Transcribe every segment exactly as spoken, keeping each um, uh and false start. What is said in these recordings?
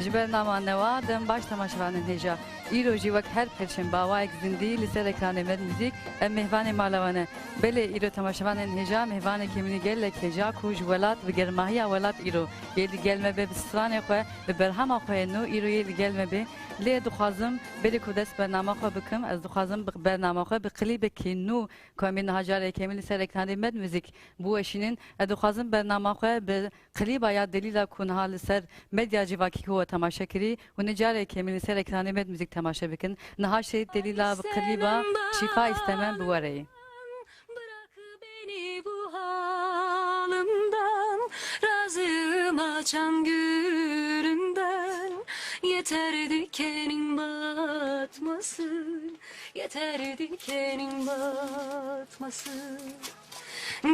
Ji bernama Newa dem baş temaşevanên hêja. Îro jî wek her pêşembe awayek zindî li ser ekranê Med Muzîk em mêvanê mala we ne. Belê îro temaşevanên hêja mêvanekî min ê gelek hêja ku ji welat bi germahiya welat îro yê li gel me be bi stranê xwe, bi berhema xwe yê nû îro yê li gel me be. Lê dixwazim berî ku dest bernama xwe bikim, ez dixwazim bi bernama xwe bi klîbekî nû ku em ê niha carê yekemîn li ser ekranê Med Muzîk biweşînin. Ez dixwazim bernama xwe bi klîba ya Delîla ku niha li ser medya civakî ku we temaşe kirî, hûn ê carê yekemîn li ser ekranê Med Muzîk temaşe bikin. Niha jî Delîla bi klîba Şifa istemem bi we re ye. Bırak beni bu halimden, razıyım açan gülünden. Yeter diken'in batmasın, yeter diken'in batmasın.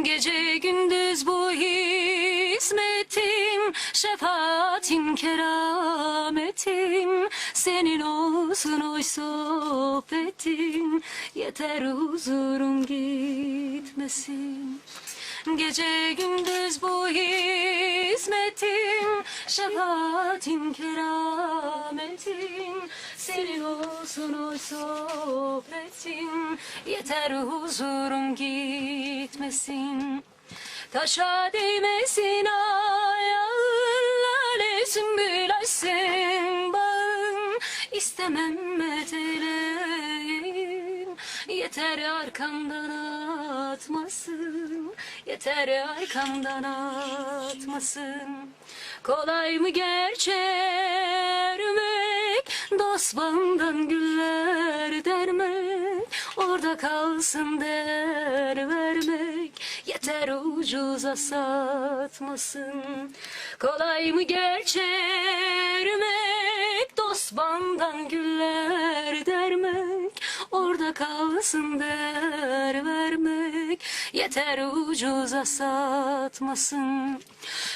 Gece gündüz bu hizmetim, şefaatin, kerametim, senin olsun hoş sohbetim, yeter huzurum gitmesin. Gece gündüz bu hizmetim, şefaatin, kerametin, senin olsun hoş sohbetin, yeter huzurum gitmesin. Taşa değmesin ayağın, lale sümbül açsın bağın. İstemem meteleyin, yeter arkamdan atmasın, yeter arkamdan atmasın. Kolay mı gerçi ermek, dost bağından güller dermek, orada kalsın değer vermek, yeter ucuza satmasın. Kolay mı gerçi ermek, dost bağından güller dermek, orada kalsın değer vermek, yeter ucuza satmasın.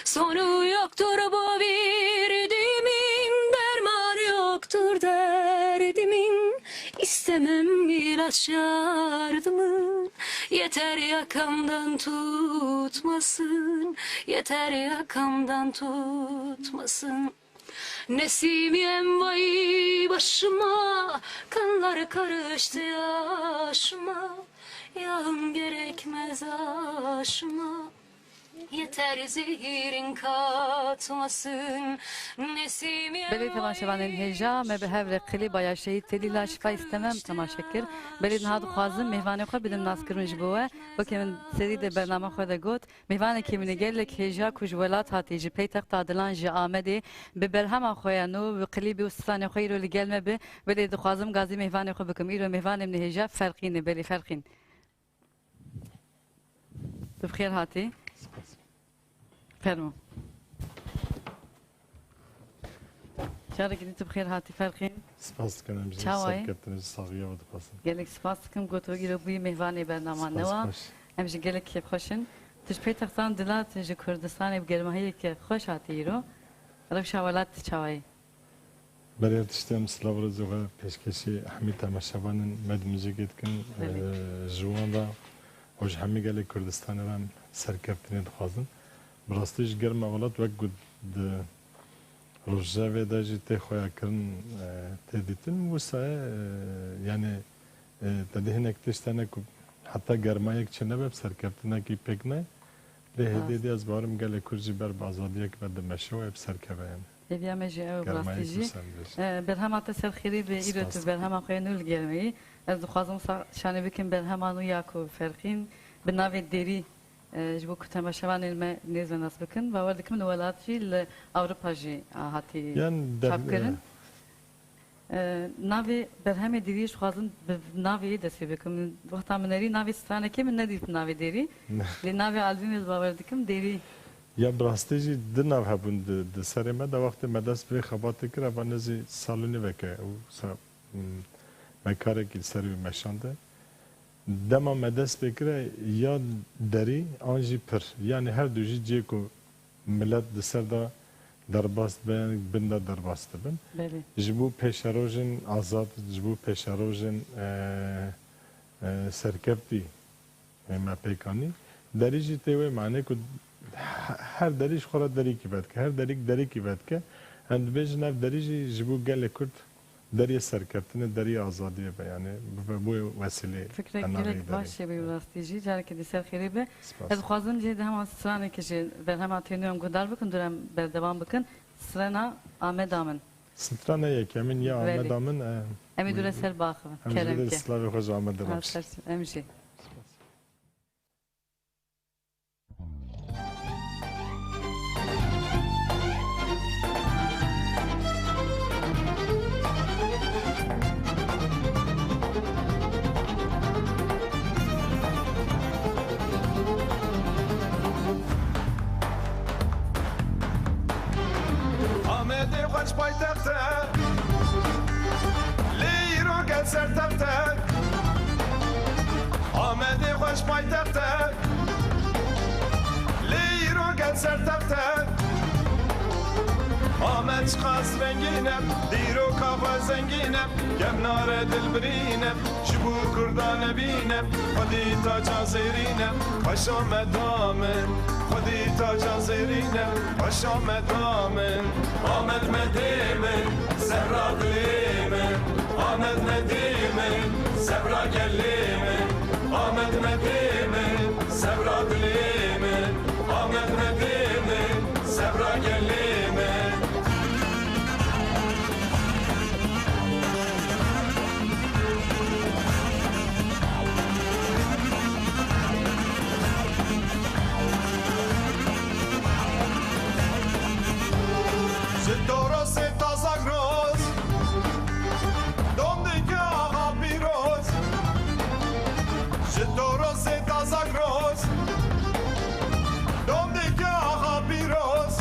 Sonu yoktur bu birdimin, dermanı yoktur derdimin. İstemem ilaç yardımın, yeter yakamdan tutmasın, yeter yakamdan tutmasın. Nesimiyem vay başıma, kanlar karıştı yaşıma, yağım gerekmez aşıma. Yeter zehîrin katmasın, nesimiyem. Belê temaşevanên hêja, me bi hev re klîba ya Şehîd Delîla Şifa Îstemem temaşe kir. Belê niha dixwazim mêvanê xwe bidim naskirin ji bo we. Wekî min serî de bernama xwe de got, mêvanekî min ê gelek hêja ku ji welat hatî, ji peytexta Dilan, ji Amedê, bi berhema xwe ya nû, bi klîbî û stranê xwe îro li gel me bi. Belê dixwazim gazî mêvanê xwe bikim. Îro mêvanê min ê hêja Ferqîn e. Belê Ferqîn. Tu bi xêr hatî. Spas. Fermo. Carekî din tu bi xêr hatî Ferqîn. Spas dikim, em jî Çawa yî? Serkeftinê ji saxiya we dixwazin. Gelek spas dikim, got tu îro bûyî mêvanê bernama Spas, Newa. Xweş. Em jî gelek kêfxweş in. Tu ji pêtextan Dilat ji Kurdistanê bi germahiyeke xweş hatî îro. Rewşa welat çawa ye? Berê tiştê em silav û rêzê xwe pêşkêşî hemî temaşevanên Med Muzîkê dikin. Belê. Eee, ji wan re û ji hemî gelê Kurdistanê re em serkeftinê dixwazin. Bi rastî ji germa welat wek ku di rojevê de jî tê xuyakirin, eee, tê dîtin, wisa ye, eee, yanî, eee, te dî hinek tişt hene ku heta germayek çênebe bi serkeftinekî pêk nayê. Lê hêdî Rast. hêdî ez bawerim gelê Kurd jî ber bi azadiyek ve dimeşe û hep serkeve yani. Hêviya me jî ew Germayê rastî jî. Kursan bêjin. E, berhema te ser xêrê be, îro Spas. tu berhema xwe nû li gel me yî. Ez dixwazim sa-, şanê bikim berhema nû ya ku Ferqîn bi navê Dêrî, e, ji bo ku temaşevanên me nêz ve nas bikin. Bawer dikim li welat jî li Ewropa jî, a, hatî Yan der-, çapkirin. e, E, navê berhemê Dêrî, ez dixwazim bi navê yê dest pê bikim. Wexta min nerî navê stranekê min nedît navê Dêrî. Lê navê albûmê ez bawer dikim Dêrî. Ya bi rastî jî du nav hebûn di, di serê me de. Wextê me dest bi vê xebatê kir, eva nêzî salonê veke û sa-, m, me karekî li ser wî meşande. Dema me dest pê kire ya derî an jî pir. Yanî her du jî cihê ku milet di ser de derbas dibe, bin de derbas dibin. Belê. Ji bo pêşerojên azad, ji bo pêşerojên, e, e, serkeftî, e, me pêk anî. Derî jî tê wê manê ku he-, her derî ji xwe re derîkî vedike, her derîk derîkî vedike. Em dibêjin ev derî jî ji bo gelê Kurd deriyê serkeftinê, deriyê azadiyê be, yanî bibe bo wesîleyê Fikrek enareyê gelek derê. Baş e, bi rastî jî. Carekê dî ser xêrê be. Spas. Ez dixwazim cihê di hema stranekê jî berhema tênû em guhdar bikin, dû em berdewam bikin. Strena Ameda min. Strana yekemîn ya Belê. Ameda min, e, Em ê dû re ser baxivin. Em jî Kerem bidin ke. Slavê xwe ji Amedê re Ha, biçin. Ser, em jî. Amedê xweş paytext e, lê îro gel sertext e. Amedê xweş paytext e, lê îro gel sertext e. Amed çiqas rengîn e, dîroka xwe zengîn e, kevnare dilbirîn e, ji bo Kurdan nebîn e, xwedî taca zêrîn e, xweş Ameda min, xwedî taca zêrîn e, xweş Ameda min. Amed Medê min, serra dilê min, Amed Medê min, serra gelê min, Amed Medê min, serra dilê min, Amed Medê min, serra gelê min. Ji Torosê ta Zagros, dom dike axa pîroz. Ji Torosê ta Zagros, dom dike axa pîroz.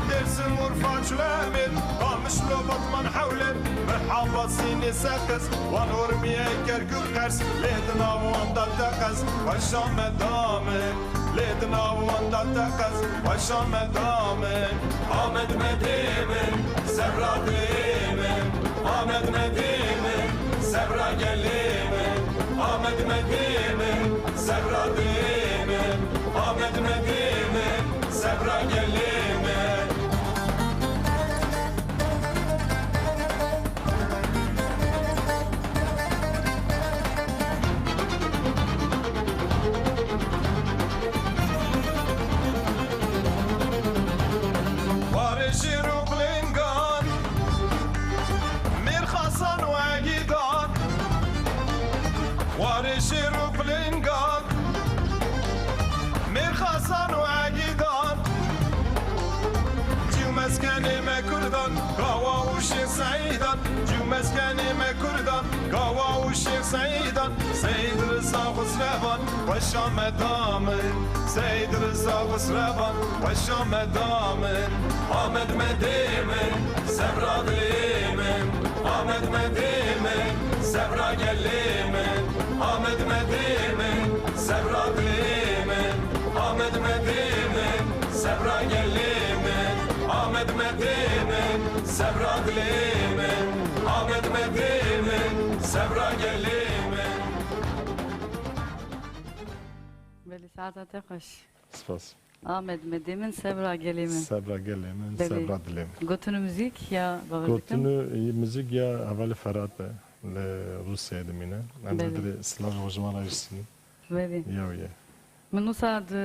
Dêrsim, Urfa, Çulemêr, Qamişlo, Batman, Hewlêr, Mihaba, Sînê, Seqiz, Wan, Urmiye, Kerkûk, Qers, lê di nav wan de teqez, xweş Ameda min. Lê di nav wan de teqez, xweş Ameda min. Amed Medê min, serra dilê min. Amed Medê min, serra gelê min. Amed Medê min, serra dilê min. Amed Medê min, serra gelê min. Warê şêr û pilingan, mêrxasan û egîdan. Warê şêr û pilingan, mêrxasan û egîdan. Cî û meskenê me Kurdan, Gawa û Şêx Seîdan. Cî û meskenê me Kurdan, Gawa û Şêx Seîdan. Seîd Riza Xusrevan, xweş Ameda min. Seîd Riza Xusrevan, xweş Ameda min. Amed Medê min, serra dilê min. Amed Medê min, serra gelê min. Amed Medê min, serra dilê min. Amed Medê min, serra gelê min. Amed Medê min, serra dilê min. Amed Medê min, serra gelê min. Belê, saeta te xweş. Spas. Amed Medê min, sebra gelê min. Sebra gelê min, Belê. Sebra dilê min. Gotin û muzîk ya Bawer dikim. Gotin û, e, muzîk ya hevalê Ferhat e, li Rûsyayê dimîne. Em Belê. Hidirê silavê xwe ji wan re jî sînin. Belê. Yew ye. Min wisa di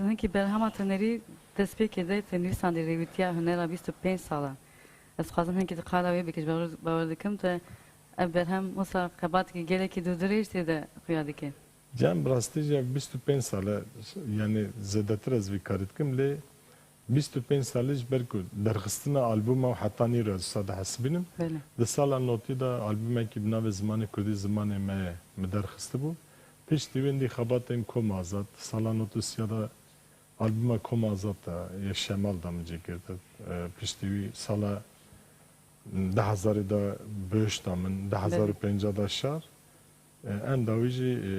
hinkî berhema te nerî destpêkê de te nivîsandî rêwîtiya hunera bîst û pênc sala. Ez dixwazim hinkî tu qala wê bikî, ji bawer, bawer dikim te ev berhem wisa xebatekî gelekî dûrdirêj tê de xuya dike. Cem, bi rastî jî ev bîst û pênc sal e, yanî zêdetir ez vî karî dikim, lê bîst û pênc salî ji ber ku derxistina albûma û heta nîro ez wisa dihesibînim. Belê. Di sala notî de albûmekî bi navê Zimanê Kurdî Zimanê Me ye min derxistibû. Piştî wê dî xebatên Kom Azad, sala notî û sîya de albûma Kom Azad de yê Şemal de min cî girtib. E, piştî wî sala du hezarî de Bihişta min, du hezar û pênca de Şar. E, enda wî jî, e,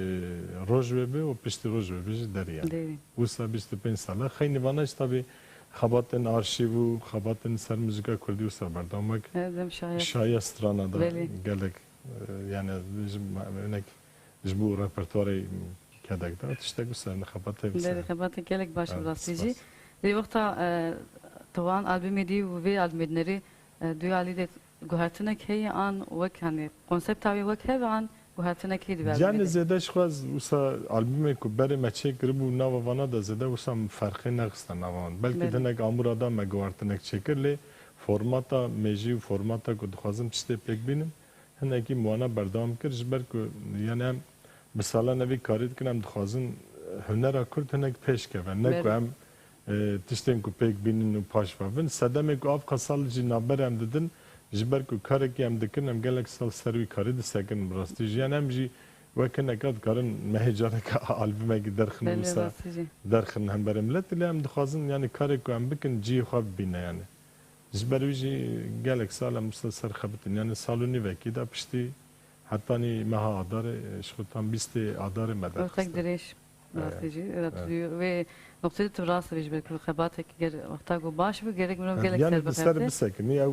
Roj Wê Bi û piştî Roj Wê Bi jî derî ye. Derî. Wisa bîst û pênc sal e. Xeynî vana jî tabî xebatên arşîv û xebatên ser muzîka kurdî wisa berdewam e. Her dem şaye. Şaye strana de Belê. Gelek, e, yani ji, örnek ji bo repertuarê kedek de tiştek wisa, yani xebatê wisa. Belê, xebatê gelek baş e, bi rastî jî. Spas. Lê wexta, e, Di wan albumê dî û vê albumê dinêrî, e, duyalî de guhertinek heye an wek, hani, konsepta wê wek hev an guhertinek heye di vê albumê Yani de? Zêde ji xwe ez wisa albumê ku berê me çêkiribû nava vana de zêde wisa ferqê nexiste nava wan. Belkî Belê. hinek amûra da me guhertinek çêkir lê formata mêjî û formata ku dixwazim tiştê pêk bînim hinekî min wana berdewam kir ji ber ku yani em bi salan evî karî dikin, em dixwazin, e, hunera Kurd hinek pêş keve. Ne ku Belê. em, e, tiştên ku pêk bînin û paş ve bin. Sedemê ku avqa sal jî navber em didin, ji ber ku karekî em dikin, em gelek sal ser wî karî disekin bi rastî jî. Yan em jî wek hineka dikarin mehê careke albumekî derxin û Belê, wisa rastî jî. derxin hemberê milletî. Lê em dixwazin yani karê ku em bikin cihê xwe bibîne yani. Ji ber wî jî gelek sal em wisa ser xebitin. Yani sal û nîvekî de piştî hetanî meha Adarê, ji xwe tam bîstê Adarê me Wextek derxiste. dirêj. Rastî jî, Evet. rastî jî. Wê noqteyê tu rast bî ji ber ku xebatek ger wexta ku baş bû, gerek mirov gelek Yani ser ser bixebite. bisekinî, ew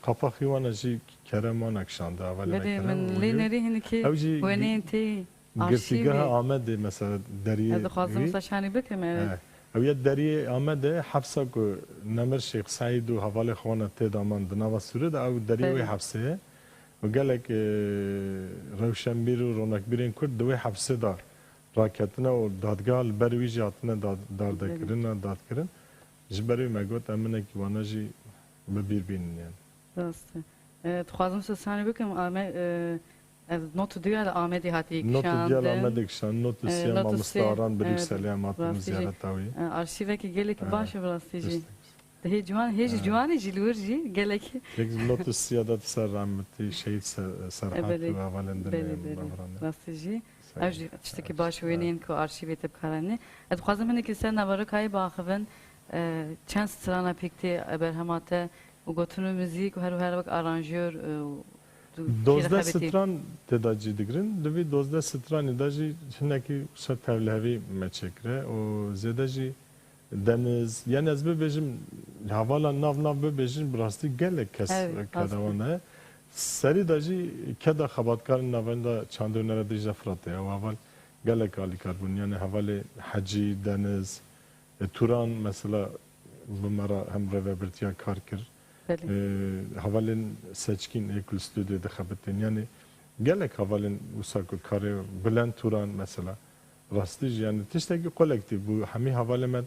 qapaxî wana jî kerem wana kişande, hevalê me Belê, kerem min û lê yê. nerî hinekî Ew jî wenên tê girtîgeha arşîvê. Amedê, mesela deriyê Ez dixwazim wî. wisa şanî bikim, evet. He. Ew ya deriyê Amedê, hefsa ku Nemir Şêx Seîd û hevalê xwe wana tê daman di nava Sûrê de, ew deriyê wê Belê. hefsê ye. Û gelek, e, rewşenbîr û ronakbîrên Kurd di wê hefsê de raketine û dadgeha li ber wî jî hatine dad-, dardekirina, dadkirin. Ji ber wî me got, em hinekî wana jî bi bîr bînin yani. Rast e. E, dixwazim wisa şanî bikim, Ame-, e, ev not û duya li Amedê hatiye Not û duya li kişandin. Amedê kişandin, not û E, siya not û mamoste sê, Aran evet, Brükselê em hatin rastî jî. ziyareta wî. E, arşîvekî gelekî Evet. baş e bi rastî jî. Pişt. Hê ciwan, hê jî Evet. ciwanê jî li wir jî gelek. Yek ji not û siya de ser rahmetî Şehîd Se-, Serhat Ebedî. û hevalên din Belê, ê belê. Babaran. Rastî jî. Sağ Ev ol. jî tiştekî Sağ ol. baş û wêneyên ku arşîvê te bikaranî. Ez dixwazim hinekî ser naveroka wê biaxivin. E, çend strana pêk tê, e, berhema te û gotin û muzîk û her û her wek aranjör, e, û tu Dozdeh fîrxebitî. stran tê de cî digirin. Di vî dozdeh stranî de jî hinekî wisa tevlihevî me çêkire û zêde jî Deniz, yani ez bibêjim, hevala nav nav bibêjin, bi rastî gelek kes Ew, kedewan e. Serî de jî keda xebatkarên navenda çandê hunera Dicle Firatê ye. Ew heval gelek alîkar bûn. Yani hevalê Hecî, Deniz, e, Turan mesela bi me re hem rêvebirtiya kar kir. Belê. E, hevalên Seçkîn ê ku li stûdyoyê dixebitên. Yani gelek hevalên wisa ku karê Bilend Turan mesela. Rastî jî, yani tiştekî kolektîf bû. Hemî hevalê me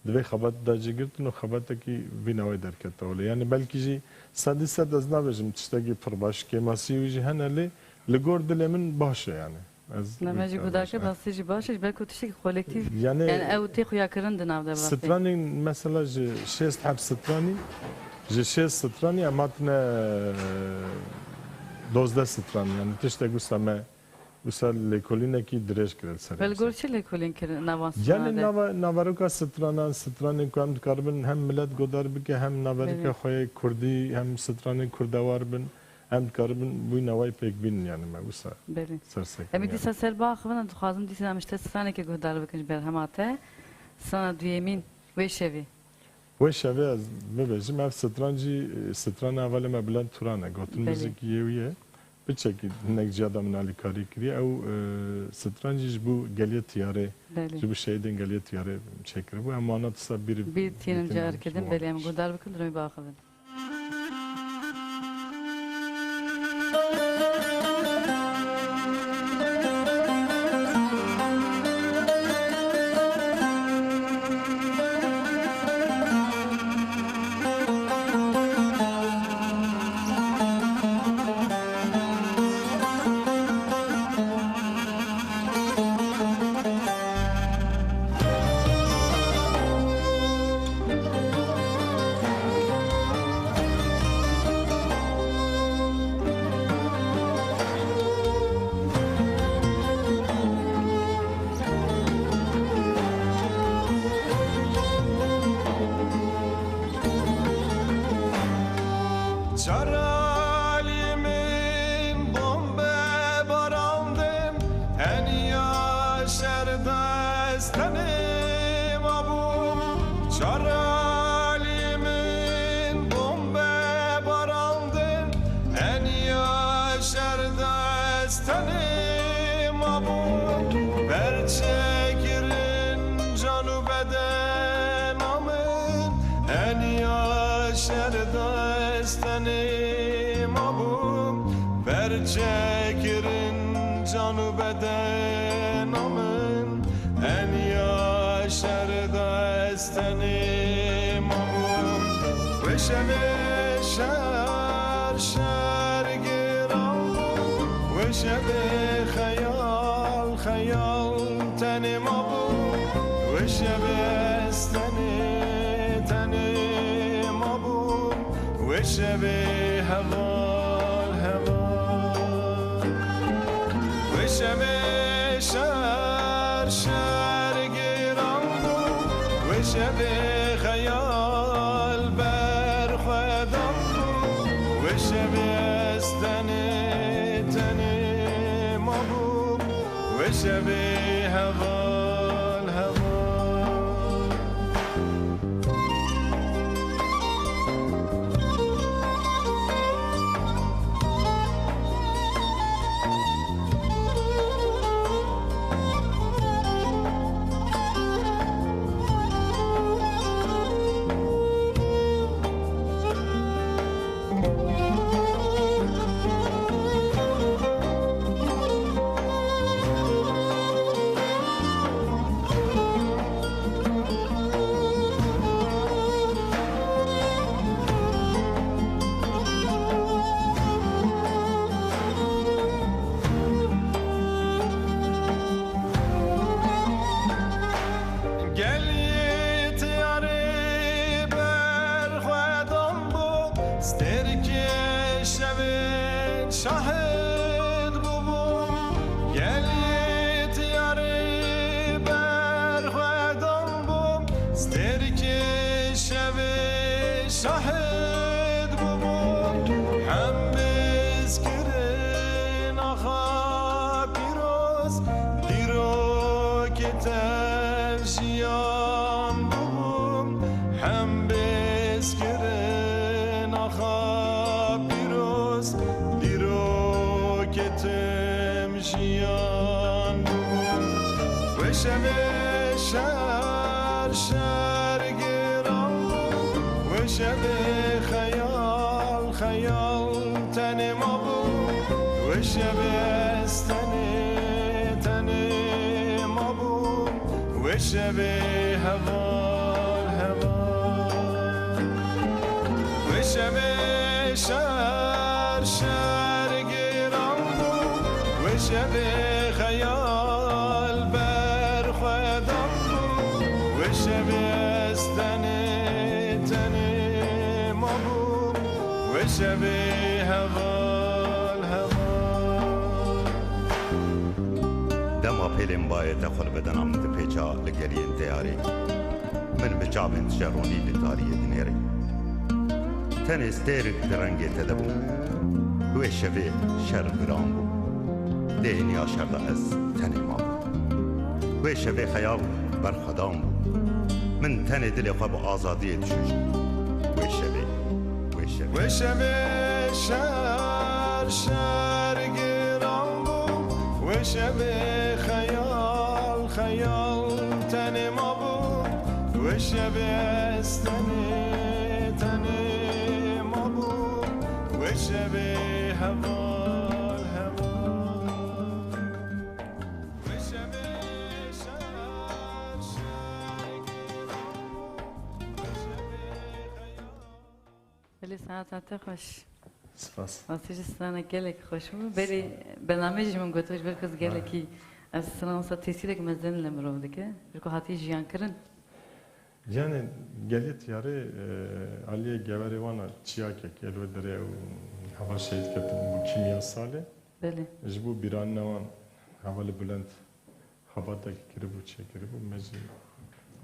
di vê xebatê de cî girtin û xebatekî vî newê derkete holê. Yani belkî jî sedî sed ez nabêjim tiştekî pir baş, kêmasî wî jî hene lê li gor dilê min baş e yani. Ez Ne, me jî guhdar kir, rastî jî baş e, ji ber ku tiştekî kolektîf, Yani yani ew tê xuyakirin di nav de bi rastî. stranên mesela ji şêst heb stranî, ji şêst stranî em hatine dozdeh stran, yani tiştek wisa me Wisa lêkolînekî dirêj kire li ser Li gor çi lêkolîn kirin nava strana Yani de? nava, naveroka stranan, stranên ku em dikaribin hem milet godar bike, hem naverika Belê. xwe yê kurdî, hem stranên kurdewar bin, em dikaribin bûyî newayî pêk bînin yani me wisa Belê. ser sekin Em ê yani. dîsa ser biaxivin, em dixwazin dîsa em ji te stranekê guhdar bikin ji berhema te. Strana duyemîn wê şevê. Wê şevê ez bibêjim, ev stran jî, e, strana hevalê me Bilend Turan e. Gotin Belê. muzîkî yê wî ye. Piçekî hinek ciya de min alîkarî kiriye. Ew, e, stran jî ji bo geliyê Tiyarê, Belê. ji bo şehîdên geliyê Tiyarê çêkiribû. Em wana disa bîr Bîr tînin bîtînin careke din, ji wan. belê em guhdar bikin, durumê biaxivin. Çar alî min bombe barandin, heniya şer dest tenê mabû. Çar alî min bombe barandin, heniya şer dest tenê mabû. Perçe kirin can û bedena min, heniya Şerda ez tenê mabûm, perçe kirin can û bedena min. Eniya şerda ez tenê mabûm. Wê şevê şer, şer giran bû. Wê şevê xeyal, xeyal tenê mabûm. Wê şevê ez tenê, tenê mabûm. Wê şevê heval, heval. Wê şevê şer, şer giran bû. Wê şevê xeyal berxwedan bû. Wê şevê ez tenê, tenê mabûm. Wê şevê heval, heval. Gelî tiyarî berxwedan bû, stêrkê şevên şahid bûbûn. Gelî tiyarî berxwedan bû, stêrkê şevê şahid bûbûn. Hem biz kirin axa pîroz, dîrokê tev jiyan bûbûn. Hem biz kirin axa pîroz, dîrokê tim jiyan bû. Wê şevê şer, şer giran bû. Wê şevê xeyal, xeyal tenê mabû. Wê şevê ez tenê, tenê mabûm. Wê şevê heval, heval. Wê şevê şer, şer giran bû. Wê şevê xeyal berxwedan bû. Wê şevê ez tenê, tenê mabûm. Wê şevê heval, heval. Dema pêlên bayê te xwe li bedena min dipêça li geliyên teyarê. Min bi çavên tije ronî li tariyê dinêrî. Tenê stêrk di rengê te de bû. Wê şevê şer viran bû. Dê êniya şer de ez tenê mabûm. Wê şevê xeyal berxwedan bû. Min tenê dilê xwe bi azadiyê dişûşt. Wê şevê, wê şevê. Wê şevê şer, şer giran bû. Wê şevê xeyal, xeyal tenê mabû. Wê şevê ez tenê, tenê mabû. Wê şevê heval, heval. Wê şevê şer, şer giran bû. Wê şevê xeyal. Belê, saeta te xweş. Spas. Rastî jî strana gelek xweş bû. Belê, bernameyê jî min got, ji ber ku ez gelekî, ez strana wisa tesîrek mezin li mirov dike. Ji ku hatiye jiyan kirin. Yani gelê tiyarê, e, aliyê geverê wana çiyakek, elwe derê ew heva şehîd ketin bû kîmyasalê. Belê. Ji bo bîranîna wan hevalê Bulent xebatekî kiribû, çêkiribû, me jî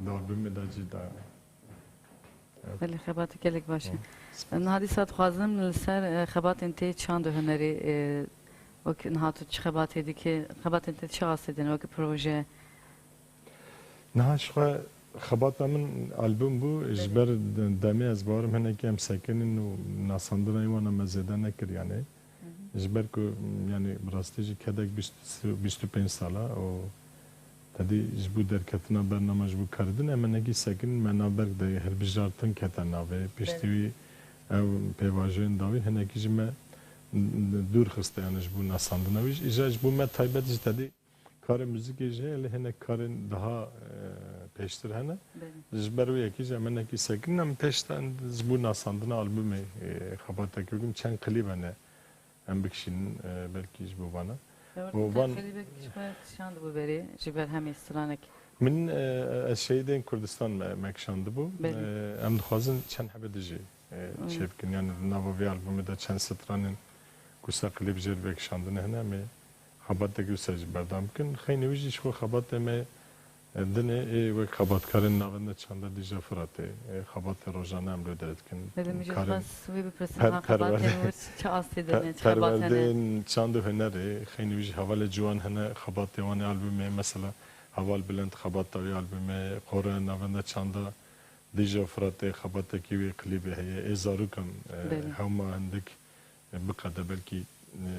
di albûmê de jî dayana. Belê, xebatê gelek baş e. Hı, spas. Niha dîsa dixwazim li ser, e, xebatên te çand û hunerî, e, wek niha tu çi xebatê dikî, xebatên te çi astê de ne wek proje? Niha ji xwe xebata min albûm bû, ji ber de-, demê ez bawerim hinekî em sekinin û nasandina wan me zêde nekir, yanî. Hı hı. Ji ber ku, yanî, bi rastî jî kedek bîst, bîst û pênc sala û tedî ji bo derketina bernama ji bo karidin em hinekî sekin me navberk de hilbijartin kete navê. Piştî wî Ew pêvajoyên dawî hinekî ji me dûr xiste, yani ji bo nasandina wî jî. Îja ji bo me taybet jî tedî karê muzîkê jî heye, lê hinek karên daha, e, pêştir hene. Belê. Ji ber wê yekê jî em hinekî sekirin, em pêşta ji bo nasandina albûmê, e, xebateke bikin. Çend klîb hene em bikişînin, e, belkî ji bo vana. Û van klîbek ji me kişandibû berê, ji ber hemî stranek. Min, e, ez Şehîdên Kurdistan me, me kişandibû. Belê. E, em dixwazin çend hebe di jî, e, Hmm. çêbikin. Yani di nava vê albûmê de çend stranên ku wisa klîb jê re vekişandine hene, em ê xebatekî wisa jî berdewam bikin. Xeynî wî jî ji xwe xebatê me, e, dinê ê wek xebatkarên navenda çanda Dîja Firatê, e, xebatê rojane em li wê derê dikin. Belê, min jî Karên dixwest wê bipirsim, per-, ha, xebatên perwerde-, wir çi astê de per-, ne, çi xebat hene? Perwerdeyên çand û hunerê, xeynî wî jî hevalê ciwan hene, xebatê wan ê albûmê, mesela Heval Bilind xebata wî albûmê, Qore navenda çanda Dîja Firatê xebatekî wî klîbê heye, ê zarokan, e, Belê. hewma hindik, e, biqede belkî, e,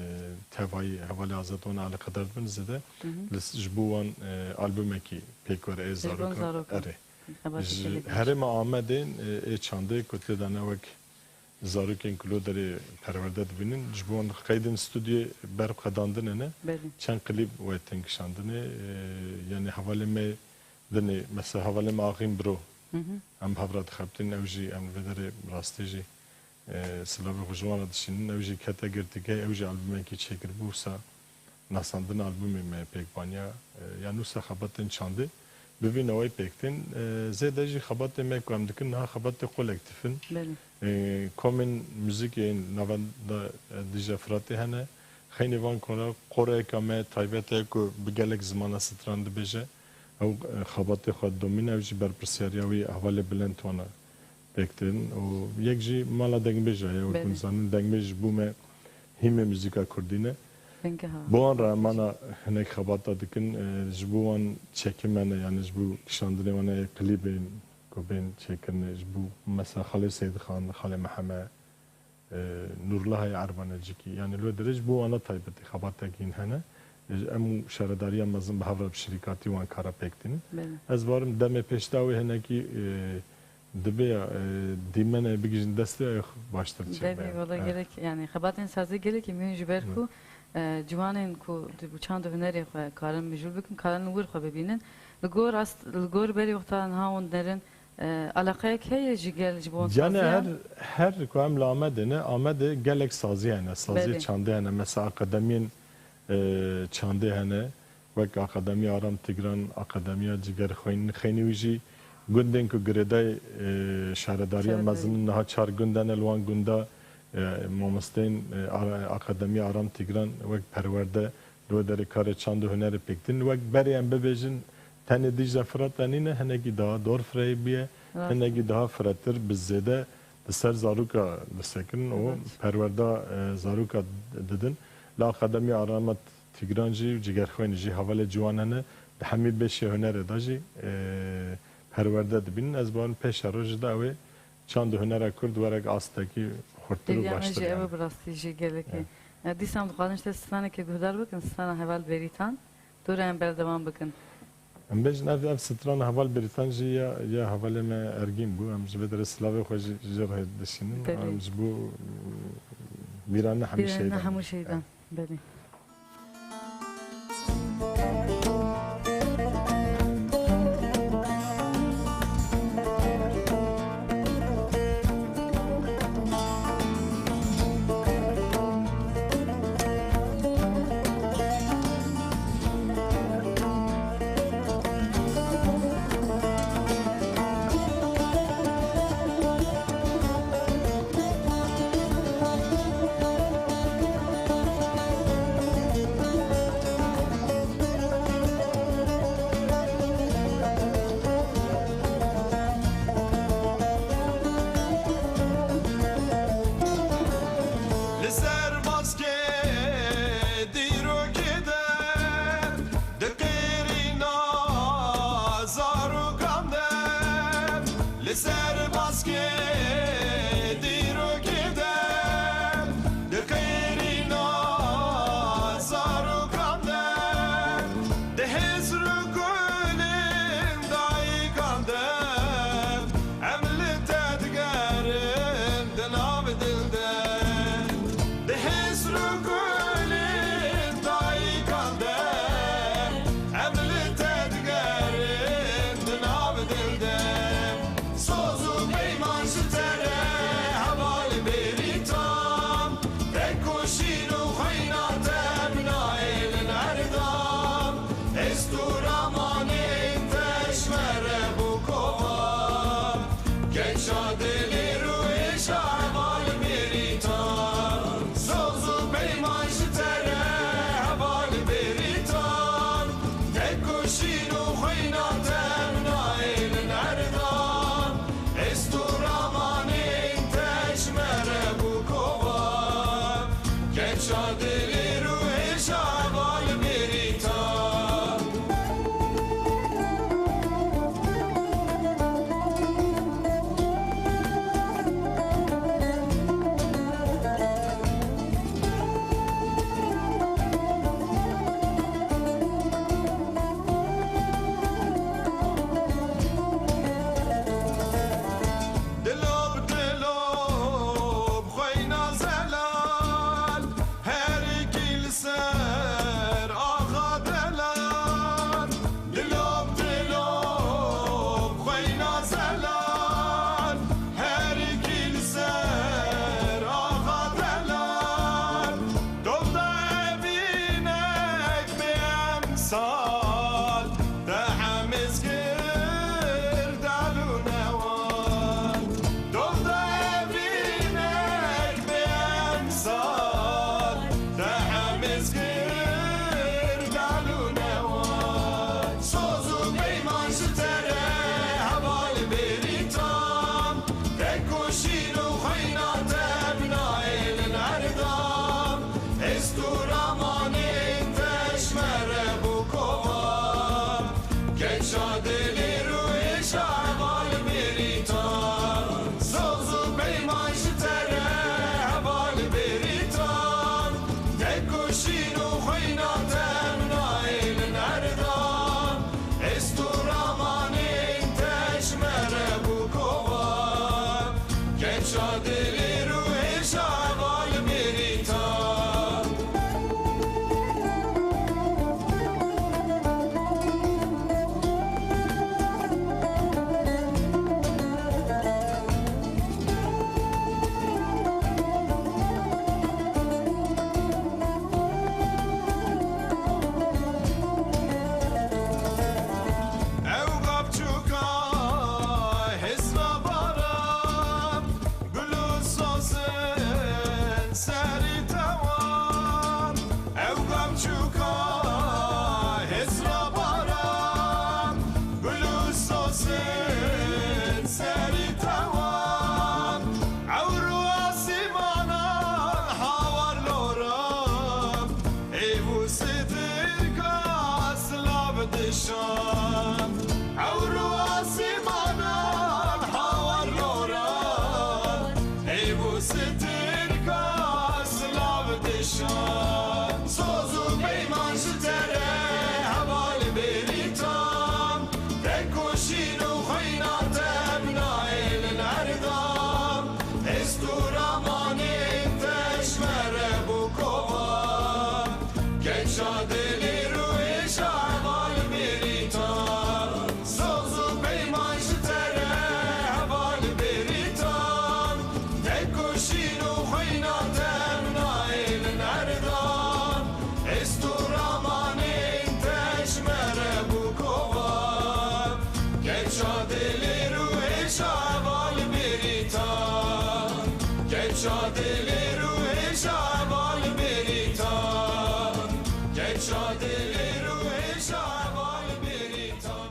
tevayî hevalê Azad wan eleqedar dibin zêde. Hı hı. Li s-, ji bo wan, e, albûmekî pêk were ê Ji bo wan zarokan. zarokan. Erê. Xebatekî Ji lê herêma Amedê, e, ê çandê ku tê de ne wek zarokên ku lo derê perwerde dibînin, ji bo wan qeydên stûdyoyê berqedandine ne, Belê. çend klîb wê tên kişandine, e, yani hevalê me dinê, mesela hevalê me Axîn Biro, Hı hı. em bi hev re dixebitînin, ew jî em li vê derê bi rastî jî, e, silavê xwe ji wan re dişînin, ew jî kete girtîgehê, ew jî albûmekî çêkiribû, wisa nasandina albûmê me pêk baniya, e, yan wisa xebatên çandê bi vî newayî pêk tên. E, zêde jî xebatê me ku em dikin niha xebatê kolektîf in. Belê. E, komên muzîkê navenda, e, Dîja Firatê hene. Xeynî van kora qoreyeka me taybet heye ku bi gelek zimana stran dibêje. Ew, e, xebatê xwe domîne, ew jî berpirsiyariya wî hevalê Bilind wana pêk tên. Û yek jî mala dengbêja ye, wek Belê. hûn zanin, dengbêj ji bo me hîmê muzîka kurdî ne. Bingeha. Bo wan re em ana hinek xebata dikin, e, ji bo wan çekim hene, yani ji bo kişandinê wan ê klîbên ku bên çêkirinê, ji bo mesela Xalê Seyîdxan, Xalê Meheme, e, Nûrlahayê Erbanecikî. Yani li wê derê ji bo wana taybetî xebatekî hene. E, em û şaredariya mezin bi hev re bi şirîkatî wan kara pêk tînin. Belê. Ez barim demê pêş de wê hinekî, e, dibe ya, e, dîmene bigihîjin destê, ew baştir çêbe. Devê, wala Ha. gerek, yani xebatên sazî gelekî muhîm ji ber Hı. ku, e, ciwanên ku di çand û hunerê xwe karin mijûl bikin, karin wir xwe bibînin. Li gor ast, li gor berê wexta niha hûn derin, e, eleqeyek heye ji gel ji bo Cane saziyan? her, her ku em li Amedê ne, Amedê gelek sazî hene, saziyê Belê. çandê hene. Mesela akademiyên, e, çandê hene, wek Akademiya Aram Tîgran, Akademiya Cigerxwîn, xeynî wî jî gundên ku girêdayê, e, şaredariya Şaredariya. mezin in, niha çar gund hene, li wan gunda, e, mamosteyên, e, Ara-, Akademiya Aram Tîgran wek perwerde, li wê derê karê çand û hunerê pêk tînin. Wek berê em bibêjin, tenê Dîcle Firat de nîne, hinekî daha dorfireyê bûye, Rast. hinekî daha firetir bi zêde li ser zaroka disekin û Evet. perwerda, e, zaroka didin. Li Akademiya Arama Tîgran jî, Cigerxwênî jî hevalê ciwan hene. Di hemî beşê hunerê de jî, e, perwerde dibînin. Ez bawerim pêşerojê de ew ê çand û hunera kurd were astekî xurttir û Hêviya me baştir jî ew yani. e, bi rastî jî gelekî. Evet. E, dîsa em dixwazin ji te stranekê guhdar bikin, strana heval Bêrîtan. Tu re em berdewam bikin. Em bêjin ev, ev strana heval Bêrîtan jî ya, ya hevalê me Ergîn bû. Em ji vê derê silavê xwe jî, jê re dişînin. Belê. Em ji bo, mm, bîranîna hemû Bîranîna şehîdan. hemû şehîdan. Evet. Belê. Li ser baskê dîrokê de, di qêrîna zarokan de, li ser baskê dîrokê de, di qêrîna zarokan de, di hêz û gulên dayikan de, em li te digerin di nav Dilê rûhê şa heval bêrîtan, soz û peyman ji te re heval bêrîtan. Tek ku şîn û xwîna te nayê li nerdan. Êst û ramanên te ji me re bû kovan. Keça dilê rûhê şa heval bêrîtan. Dilo bi dilo bi xweyna zelal, herikî li ser axa delal. Dilo bi dilo bi xweyna zelal, herikî li ser axa delal. Dov da evînek bê emsal, te hemiz kir dal û newal. Dov da evînek bê emsal, te hemiz kir dal û newal. Soz û peyman ji te re heval bêrîtan. Tek ku şîn û xwîna te bi nayê li nerdan. Êst û ramanên te ji me re bû kovan. Keça dilê rûhê şa heval bêrîtan. Soz û peyman ji te re heval bêrîtan. Tek ku şîn û xwîna te bi nayê li nerdan. Êst û ramanên te ji me re bû kovan. Keça dilê rûhê şa heval bêrîtan. Ew gavçûka hêsra baran, gul û sazin serî tewan. Ew gavçûka hêsra baran, gul û sazin serî tewan. Ewr û asîmanan hawar loran, êv û sitirka silav dişan. Ewr û asîmanan hawar loran, êv û sitirka silav dişan. Soz û peyman ji te re heval bêrîtan. Tek ku şîn û xwîna te bi nayê li nerdan. Êst û ramanên te ji me re bû kovan. Keça dilê rûhê şa heval bêrîtan. Soz û peyman ji te re heval bêrîtan. Tek ku şîn û xwîna te bi nayê li nerdan. Êst û ramanên te ji me re bû kovan. Keça dilê rûhê şa heval bêrîtan. Keça dilê rûhê şa heval bêrîtan. Keça dilê rûhê şa heval bêrîtan.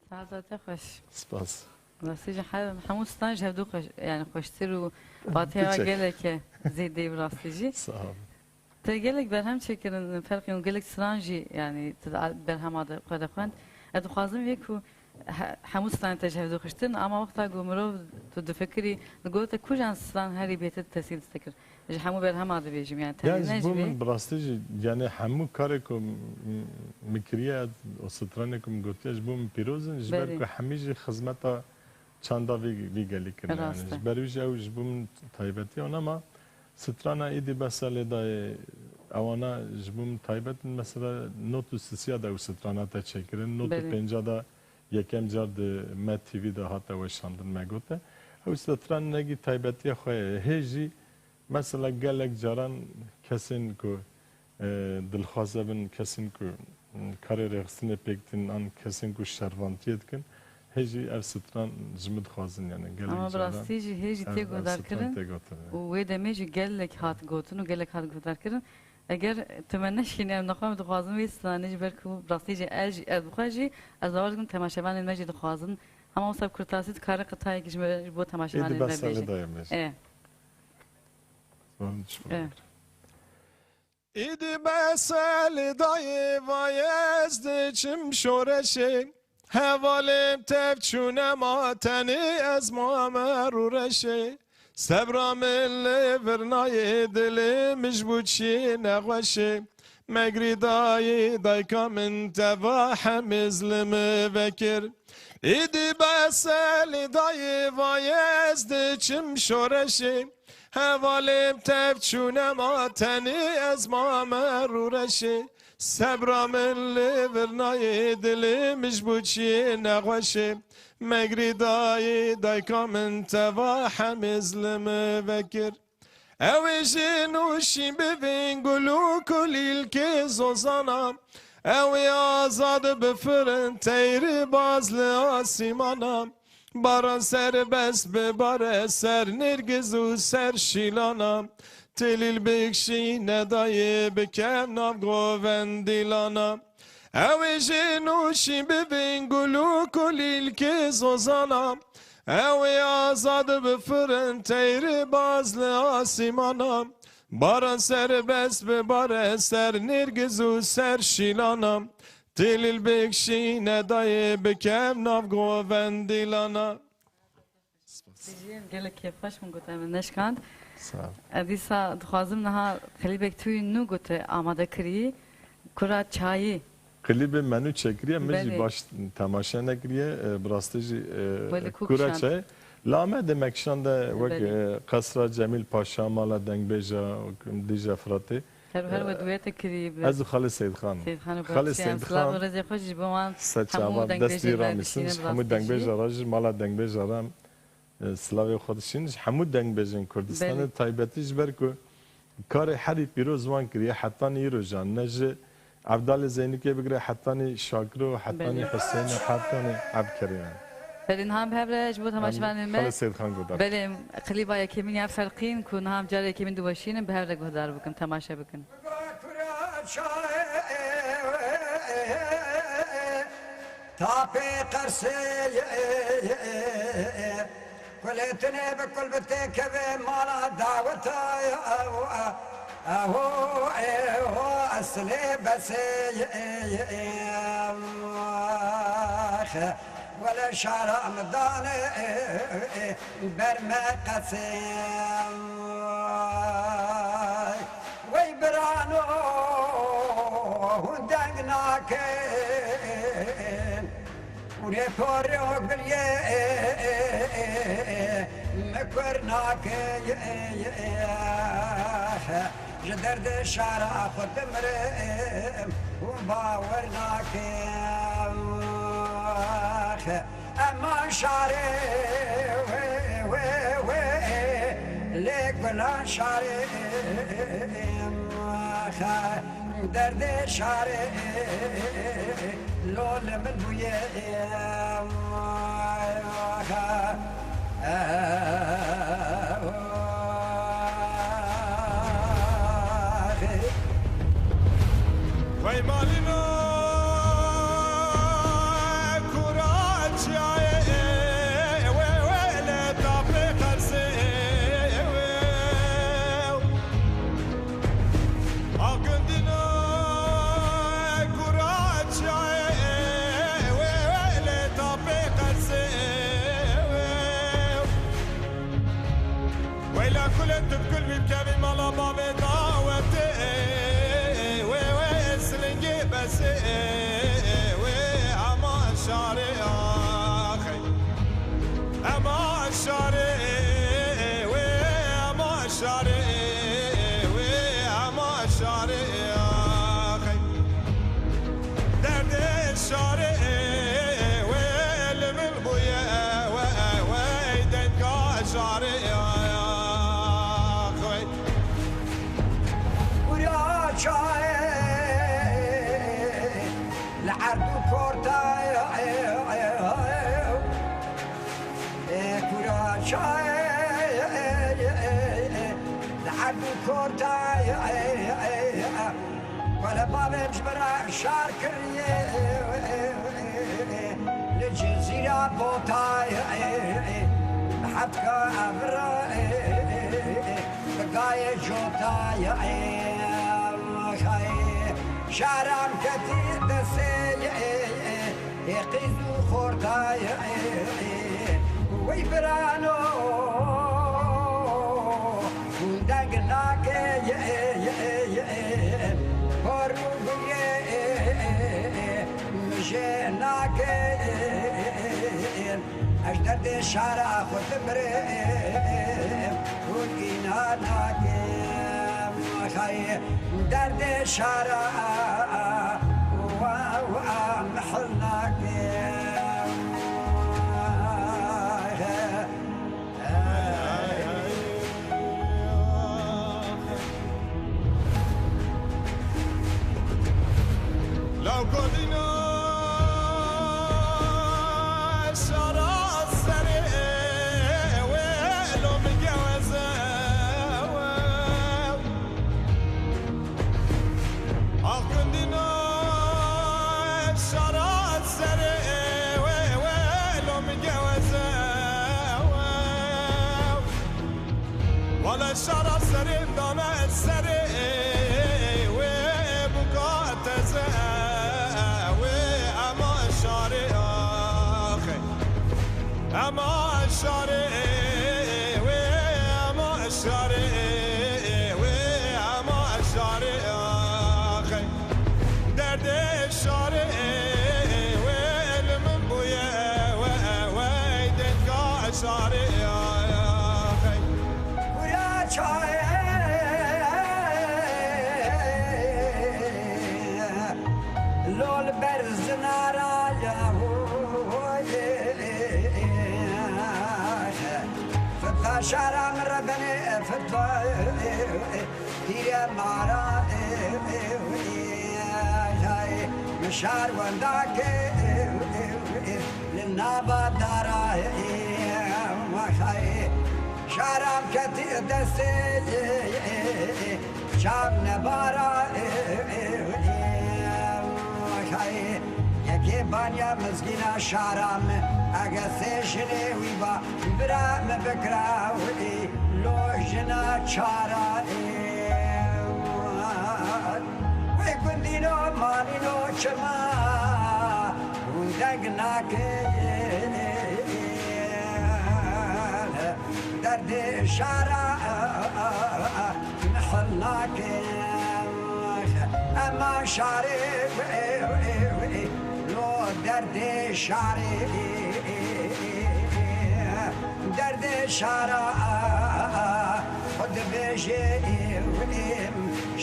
Saeta te xweş. Spas. Rastî jî he-, hemû stran ji hevdû xweş, yani xweştir û patiya gelek e zêdeyî bi rastî jî. Sağ ol. Te gelek berhem çêkirin, ferqî û gelek stran jî, yani tu di al-, berhema de xwe de xwend. Ez dixwazim vê ku he-, hemû stran te ji hevdû xweştir in, ama wexta ku mirov tu difikirî, digote ku jan stran herî bêtir tesîr dikir. Ji hemû berhema dibêjim, yani Ya, tenê ji ne ji bo vê. Min bi rastî jî, yani hemû karê ku m-, m-, min kiriye, o stranê ku min gotiye, ji bo min pîroz in, ji ber Belê. Ku hemî jî xizmeta çanda vî, vî gelî kirine. Rast e. Yani ji ber wî jî ew ji bo min taybetî ye, ama strana êdî bes e lê dayê, ewana ji bo min taybet in, mesela not û sisiya de ew strana te çêkirin, not û Belê. Pênca de yekem car di Me T V de hate weşandin, me gote. Ew stran negî taybetiya xwe ye. Hê jî Mesela gelek caran kesên ku, e, dilxwaze bin, kesên ku, m, karê rêxistinê pêk tînin an kesên ku şervantiyê dikin, Hê jî ev stran ji min dixwazin, yani gelek Ama bi caran rastî jî hê jî ev, tê ev stran guhdarkirin tê gotin. Û wê demê jî gelek hat gotin û gelek hat guhdarkirin. Eger tu me neşkînî, em nexwe em dixwazin wê stranê jî, ber ku bi rastî jî ez jî, ez bi xwe jî, ez bawer dikim temaşevanên me jî dixwazin. Hema wisa bi kurtasî dikare qitayekî ji me, ji bo Ê, temaşevanên me bêje. Dibe serê dayê me jî. Ê. Ziman çi Ê. Îdî beselê dayê vay ez diçim şoreşê. Hevalê tev çûne ma tenê ez ma me rûreşê. Sebra min li vir nayê, dilê min ji bo çiyê nexweşê. Megrî dayê dayka min teva hemîz li min vekir. Îdî beselê dayê vay ez diçim şoreşê. Hevalê tev çûne ma tenê ez ma me rûreşê. Sebra min li vir nayê, dilê min ji bo çiyê nexweşê. Megrî dayê dayka min teva hemîz li min vekir. Ew ê jin û şîn bibin gul û kulîlkê zozana. Ew ê azad bifirin teyri baz li asîmana. Baran serbest bibare ser nêrgiz û ser şîlana. Tilîl bikşîne dayê bikev nav govendîlana. Ew ê jin û şîn bibin gul û kulîlkê zozana. Ew ê azad bifirin teyri baz li asîmana. Baran serbest bibare ser nêrgiz û ser şîlana. Tilîl bikşîne dayê bikev nav govendîlana. Spas. Jiyê gelek kêfxweş min got, em neşkand. Sağ ol. Ez dîsa dixwazim niha klîbek tu yî nû gote amade kirî, Kura Çayî. Klîbê me nû çêkiriye, min jî Belê. baş temaşe nekiriye. E, bi rastî jî, e, Belê, ku Kura kişand. Çayî. Li Amedê me kişande wek, Belê. e, Qesra Cemîl Paşa, mala dengbêja Dîcle Firatê. Her, her we duete kirî bi Ez û Xalê Seyîdxan. Seyîdxan û Xalê Başiyan. Seyîdxan. Silav û rêzê xwe ji bo wan Ser hemû çavan dengbêjên destî me ramişîne, dişînin, bi hemû rastî jî. dengbêja re jî mala dengbêja re, e, silavê xwe dişînin. Ji hemû dengbêjên Kurdistanê Belê. taybetî ji ber ku karê herî pîroz wan kiriye, hetanî îro jî ne ji Evdalê Zeynikê bigire hetanî Şakiro, hetanî Belê. Huseyno, hetanî Evkerîme. Belê, niha em bi hev re ji bo temaşevanên me Xalê Seyîdxan guhdar. Belê, klîba yekemîn ya Ferqîn ku niha em carê yekemîn diweşînin, bi hev re guhdar bikin, temaşe bikin. Tapê qersê kulê tunê bi kul bi têkeve mala daweta. Aho, eho, eslê besê, wele şara midanê, ber me qesê. Wey birano, hûn deng nakin. Û rê porê ogiliyê, me kur nake. Ji derdê şara xwe dimirim û bawer nakim. Eman şarê wê, wê, wê, lê gulan şarê. Derdê şarê lo li min bûye. Wey malîno kura çiyayê, wê, wê, lê tapê qersê, wê. Agundîna kura çiyayê, wê, wê, lê tapê qersê, wê. Weyla kulê tu bi kul bî bikevî mala bavê dawetê, wê, wê, silingê besê, wê, ama şarê axê. Ema şarê wê, ema şarê wê, ema şarê axê. Derdê şarê wê li min bûye, wê, wê, denga şarê axê. Kurya çayê li erd û kortayê. Çayê li erdî kortayê, wele bavê ji min re şar kiriye. Li Cizîra Botayê, bi hefka evra, bi gayê Cotayê, şaram ketî destê. Ê qîz û xortayê, wey birano, hûn deng nake, por û gurê min jê nake. Ez derdê şara xwe dibirim, hûn îna nakin. Xey derdê şara wa, wa mihil nakin. Law godîna şara serê wê lo min geweze. Ax gundîna şara serê wê, wê lo min geweze. Wele şara serê dane serê wê, bûka teze wê, ema şarê axê. Ema şarê wê, ema şarê wê, ema şarê axê. Derdê şarê wê li min bûye, we, wey dengka şarê axê. Kuya çayê, lol ber zinara ya, fita şara min re benê, fita tîre mara, min şar wendake, li nava dara, şaram ketî destê. Çav nebara, yekê banya mizgîna şara min, ege sê jinê wî ba, bira min bikira wî, lo jina çara. Wê gundîno malîno çima, hûn deng nakin. Derdê şara mihil nake. Ema şarê wê, wê, wê, lo derdê şarê. Derdê şara xwe dibêje,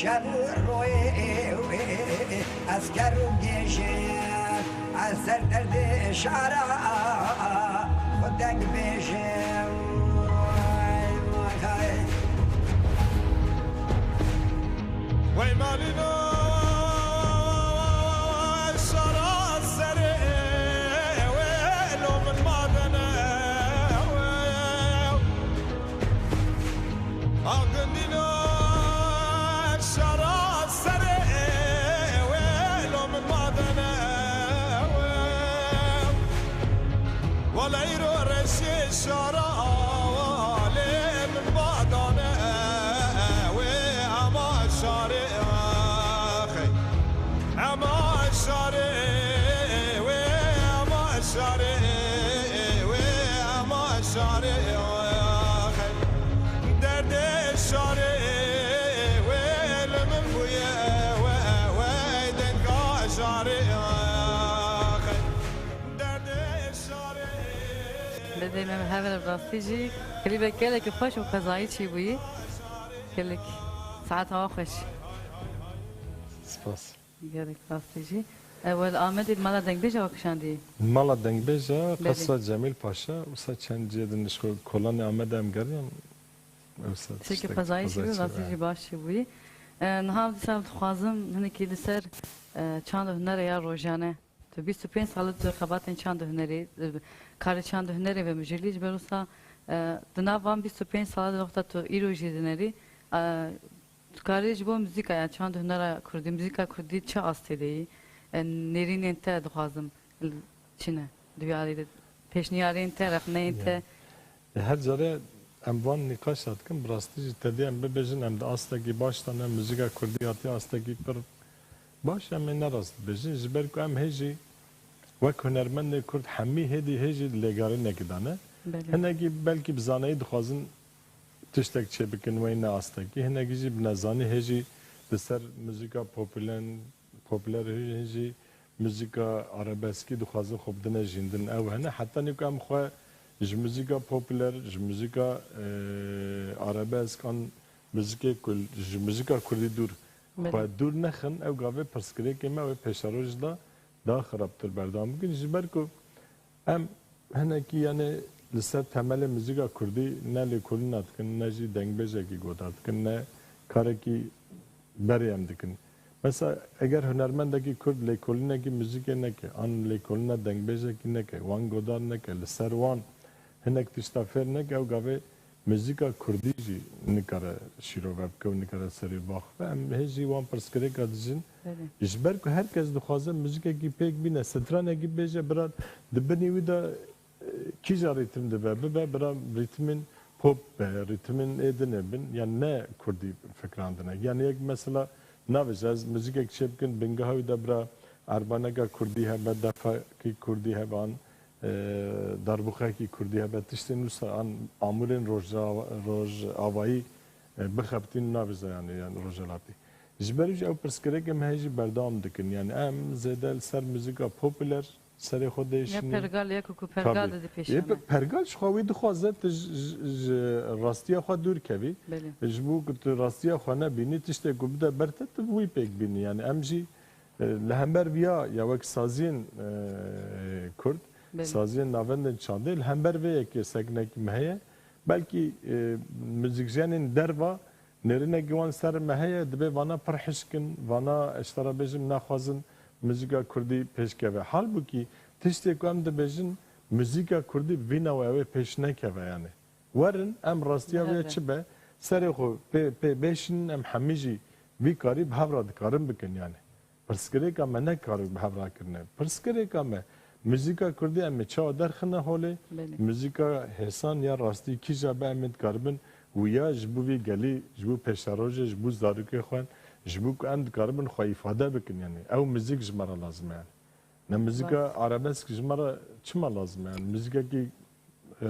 şev û royê, esker û gêjê. Ez ser derdê şara xwe deng bêjim. Wey malîno şara serê wê, lo min madene. Agundîno şara serê wê, lo min madene. Wele îro reşê şara lê min badane wê, ema şarê axê. Ema şarê wê, ema şarê wê, ema şarê axê. Derdê şarê wê li min bûye, we, wey dengka şarê axê. Derdê şarê. Belê, me hev re bi rastî jî klîbek gelekî xweş û qezayî çîbûyî. Gelek saeta we xweş. Spas. Gelek rastî jî. E, we li Amedê li mala dengbêja we kişandî? Mala dengbêja Belê. Qesra Cemîl Paşa, wisa çend cihê din ji xwe kolanê Amedê em geriyan. Wisa Tiştekî tiştek qezayî çîbû, qezayî çîbû, rastî he. Jî baş çîbûyî. E, niha dîsa dixwazim hinekî li ser, e, çand û hunerê ya rojane. Tu bîst û pênc sal tu xebatên çand û hunerê, e, karê çand û hunerê ve mijûlî, ji ber wisa E, di nav van bîst û pênc sala de wexta tu îro jî dinerî, e, tu karî ji bo muzîka, yani çand û hunera kurdî, muzîka kurdî çi astê de yî? E, nêrînên te dixwazim, çi ne? Duyarî de, pêşniyarên te, rexneyên te? Ya. E, her care em van nîqaşa dikin, bi rastî jî tedê em bibêjin, em di astekî baş de ne, muzîka kurdî hatiye astekî pir baş, em ê ne rast dibêjin, ji ber ku em hê jî wek hunermendê kurd hemî hêdî hê jî lêgerînekî dane. Belê. Hinekî belkî bi zanayî dixwazin tiştek çêbikin, wey ne astekî. Hinekî jî bi nezanî hê jî li ser muzîka popûlen-, popûler, hê jî muzîka arabeskî dixwazin xwe bidine jîndin. Ew hene. Heta nî ku em xwe ji muzîka popûler, ji muzîka, e, arabesk an muzîkê ku ji muzîka kurdî dûr, Belê. xwe dûr nexin, ew gavê pirsgirêkê me wê pêşeroj de daha xirabtir berdewam bikin. Ji ber ku em hinekî, yani, li ser temelê muzîka kurdî ne lêkolîna dikin, ne jî dengbêjekî godar dikin, ne karekî berê em dikin. Mesela, eger hunermendekî kurd lêkolînekî muzîkê neke, an lêkolîna dengbêjekî neke, wan godar neke, li ser wan hinek tişta fêr neke, ew gavê muzîka kurdî jî nikare şîrove bike û nikare serî baxve. Em hê jî wan pirsgirêka dijin. Belê. Ji ber ku her kes dixwaze muzîkekî pêk bîne, stranekî bêje, bira di binî wî de, e, kîja rîtim dibe, bibe, bira rîtimên pop be, rîtimên ê dinê bin, yan ne kurdî fikrandine. Yan yek mesela navêje ez muzîkek çêbikin, bingeha wî de bira erbaneka kurdî hebe, defekî kurdî hebe, an e, darbûxekî kurdî hebe, tiştên wisa an amûrên rojava-, rojavayî, e, bixebitîn navêje, yani, yani rojhilatî. Ji ber wî jî ew pirsgirêkê me hê jî berdewam dikin. Yani em zêde li ser muzîka popûler serê xwe Ya dêşînin. pergal, ya ku, ku pergal Tabii. de dipêşe Yê me. pe-, pergal ji xwe wî dixwaze tu ji, ji, ji rastiya xwe dûr kevî. Belê. Ji bo ku tu rastiya xwe nebînî, tiştê ku bide ber te, tu bi wî pêk bînî. Yani em jî E, li hember viya ya wek saziyên, e, kurd, Belê. saziyên navendên çandê, li hember vê yekê sekinekî me heye. Belkî, e, muzîkjenên derva nêrînekî wan ser me heye, dibê vana pir hişk in, vana ez ji te re bêjim naxwazin muzîka kurdî pêş keve. Halbûkî tiştê ku em dibêjin, muzîka kurdî vîna we ew ê pêş nekeve yani. Werin, em rastiya wê Bi hev re. çi be, serê xwe pê, pê bêşînin, em hemî jî vî karî bi hev re dikarin bikin yani. Pirsgirêka me ne karî bi hev re kirine. Pirsgirêka me, muzîka kurdî em ê çawa derxine holê? Belê. Muzîka hêsan ya rastî kîja be em ê dikaribin wiya ji bo vî gelî, ji bo pêşerojê, ji bo zarokê xwe, ji bo ku em dikaribin xwe îfade bikin yani. Ew muzîk ji me re lazim e yani. Ne muzîka Rast. arabesk ji me re çima lazim e yani? Muzîkekî e,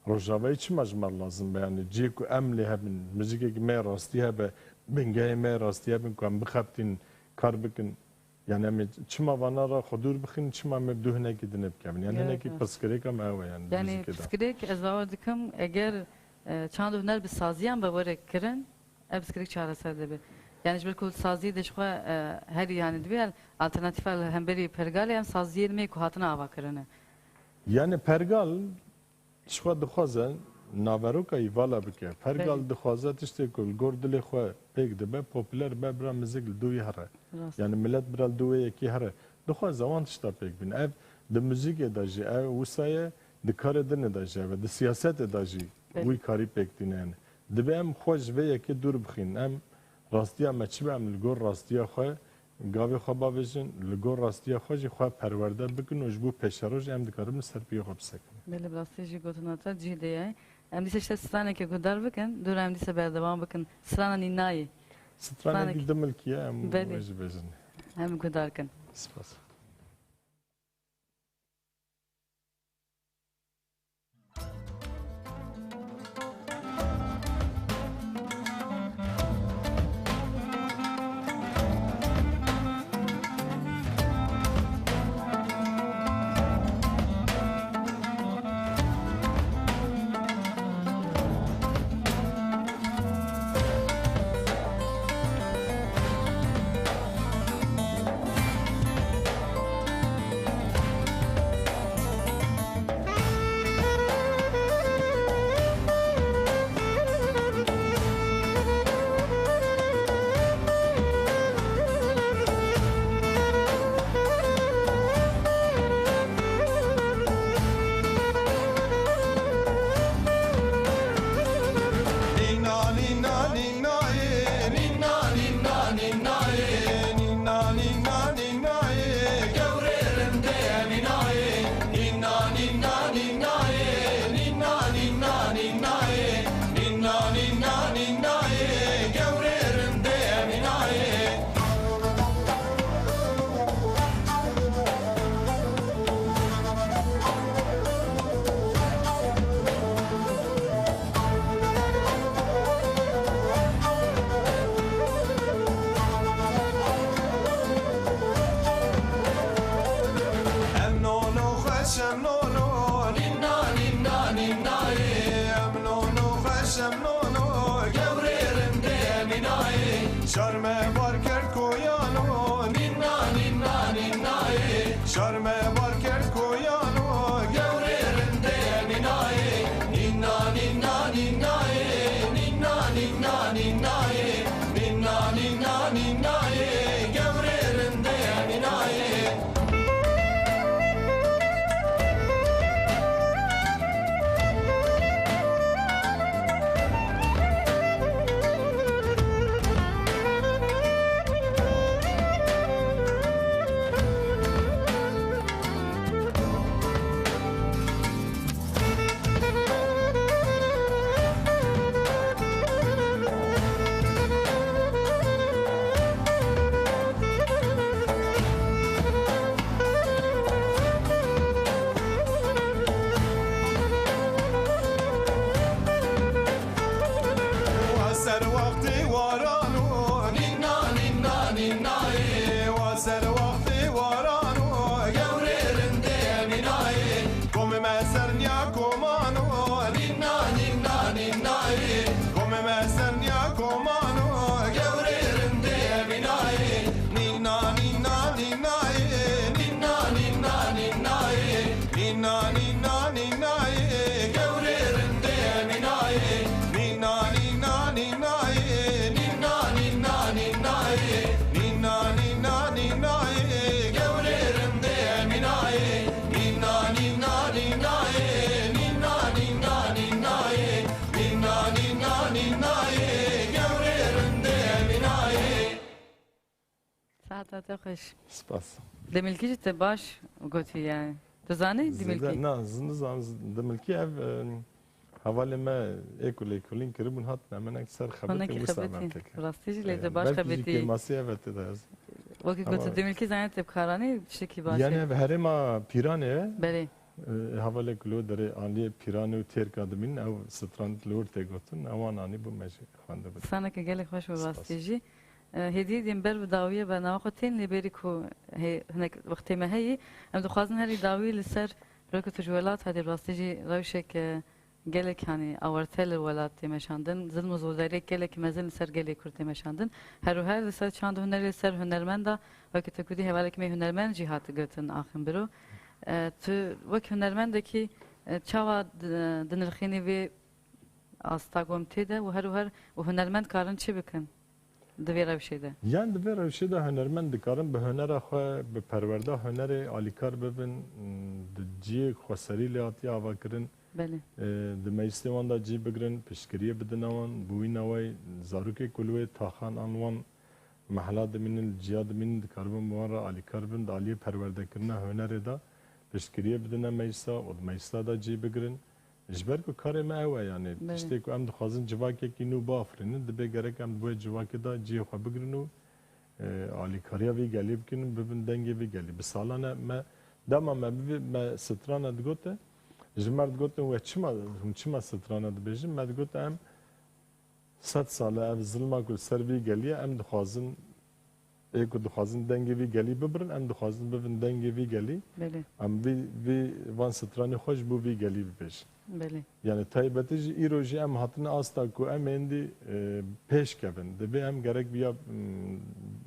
rojavayî çima ji me re lazim be? Yani cihê ku em lê hebin, muzîkekî me yê rastî hebe, bingehê me yê rastî hebin ku em bixebitînin, kar bikin. Yani em ê çima vana re xwe dûr bixin, çima em ê bi dû hinekî dinê bikevin? Yani Ya, hinekî ya. pirsgirêka me ew e yani Yani muzîkê de. pirsgirêk ez bawer dikim, eger, e, çand û huner bi saziyan be were kirin, ev pirsgirêk çareser dibe. Yani ji ber ku saziyê de ji xwe, e, herî yani dibe alternatîfa li hemberî pergalê em saziyên me ku hatine ava kirine. Yani pergal Ji xwe dixwaze naveroka wî vala bike. Pergal Belê. dixwaze tiştê ku li gor dilê xwe pêk dibe, popûler be, bira mizgîk li dû wî here. Rast. Yani milet bira li dû wê yekî here. Dixwaze wan tişta pêk bîne. Ev di muzîkê de jî ev wisa ye, di karê dinê de jî ev e, di siyasetê de jî Belê. wî karî pêk tîne yani. Dibe em xwe ji vê yekê dûr bixînin. Em rastiya me çi be, em li gor rastiya xwe Gavê xwe bavêjin, li gor rastiya xwe jî xwe perwerde bikin û ji bo pêşerojê em dikarin li ser piyê xwe bisekinin. Belê, bi rastî jî gotina te cihê de ye. Em dîsa ji te stranekê guhdar bikin, dûra em dîsa berdewam bikin. Strana Nînayê. Stranekî Stranekî. dimilkî ye, em Belê. wê jî bêjin. Em guhdar kin. Spas. Şar me bar kerd koyano, nîna, nîna, nînayê. Şar me bar kerd koyano, gewrê rindê nînayê. Nîna, nîna, nînayê, nîna, nîna, nînayê. Nîna, nîna, nînayê, gewrê rindê nînayê. Wa ser wextê waran û nîna, nîna, nînayê. Wa ser wextê waran û gewrê rindê nînayê. Komê me ser niya koman û nîna, nîna, nînayê. Komê me ser niya koman û gewrê rindê nînayê. Nîna, nîna, nînayê. Nîna, nîna, nînayê. Nîna, nîna, nînayê, gewrê rindê nînayê. Nîna, nîna, nînayê, nîna, nîna, nînayê. Nîna, nîna, nînayê, gewrê rindê nînayê. Nîna, nîna, nînayê, nîna, nîna, nînayê. Nîna, nîna, nînayê, gewrê rindê nînayê. Saeta te xweş. Spas. Demilkî jî te baş gotî yani. Tu zanî Zêde, Dimilkî? Na, z-, nizam, z-, Dimilkî ev, e, hevalê me êk û lêkolîn kiribûn, hatin hemenek ser xebitê Xonekî wisa xebitî. Me teke. Rastî jî lê E, te baş belkî jî xebitî. Kêmasî ev e tê de ez. Wekî Ama gotu Dimilkî zanî te bi karanî tiştekî baş e. Yani ev herêma Pîranê ye. Belê. E, hevalê ku lo derê aliyê Pîranê û Têrka dimîn, ew stran li wir tê gotin, ewan anî bû me jî xwendibû. Straneke gelek xweş û Spas. Rastî jî. E, hêdî hêdî em ber bi dawiyê bernama xwe tên lê berî ku hê-, hinek wextê me heyî, em dixwazin herî dawî li ser, weke tu ji welat hatî, rastî jî rewşek, e, gelek, hanî, awarte li welat tê meşandin, zilm û zordariyek gelek mezin li ser gelê Kurd tê meşandin. Her û her li ser çand û hunerê, li ser hunermenda, weke tu gotî hevalek me hunermend jî hat gotin axin biro. E, tu wek hunermendekî, e, çawa di-, dinirxînî vê asta ku em tê de û her û her û hunermend karin çi bikin di vê rewşê de? Yan di vê rewşê de hunermend dikarin bi hunera xwe, bi perwerda hunerê alîkar bibin, di cihê xweserî lê hatiye avakirin, Belê. e, di meclisê wan de cî bigirin, piştgiriyê bidine wan, bi wî newey zarokê ku li wê taxan an wan mehla dimînin, li ciya dimînin, dikaribin bi wan re alîkar bin, di aliyê perwerdekirina hunerê de piştgiriyê bidine meclisa û di meclisa de cî bigirin. Ji ber ku karê me ew e, yanî Belê. Tiştê ku em dixwazin civakekî nû biafirînin, dibê gerek em di bo civakê de cihê xwe bigirin û, e, alîkariya vî gelî bikin, bibin dengê vî gelî. Bi salan e me, dema me bivê, me strana digote, ji me re digotin, we çima, hûn çima strana dibêjin? Me digot, em sed sal e ev zilma ku li ser vî gelî ye, em dixwazin, ê ku dixwazin dengê vî gelî bibirin, em dixwazin bibin dengê vî gelî. Belê. Em vî, vî van stranê xwe ji bo vî gelî bibêjin. Belê. Yani taybetî jî îro jî em hatine asta ku em êndî, e, pêş kevin. Divê em gerek viya, m,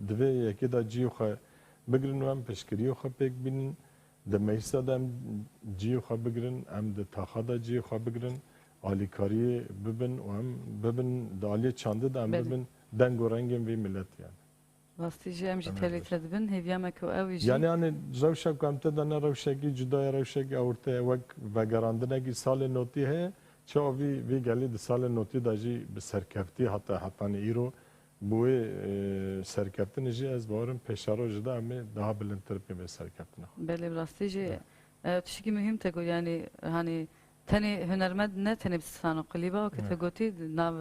divê yekê de cihê xwe bigirin û em piştgiriyê xwe pêk bînin. Di meclisa de em cihê xwe bigirin, em di taxa de cihê xwe bigirin, alîkariyê bibin û em bibin di aliyê çandê de em Belê. Bibin deng û rengên vî miletî yani. Rastî jî em jî Em ê tevlî biş- te dibin, hêviya me ku ew jî Yani, yani rewşa ku em tê de ne rewşekî cuda ye, rewşekî ewrte ye, wek vegerandinekî salê notî heye, çawa vî, vî gelî di salê notî de jî bi serkeftî hata hetanî îro, bi wê, e, serkeftinê jî ez bawerim pêşerojê de em ê daha bilindtir bibin vê serkeftina xwe. Belê, bi rastî jî, Evet. e, tiştekî muhîm te got, yani, hani, tenê hunermend ne tenê bi stran û qilîba, weke te Evet. Gotî, di nav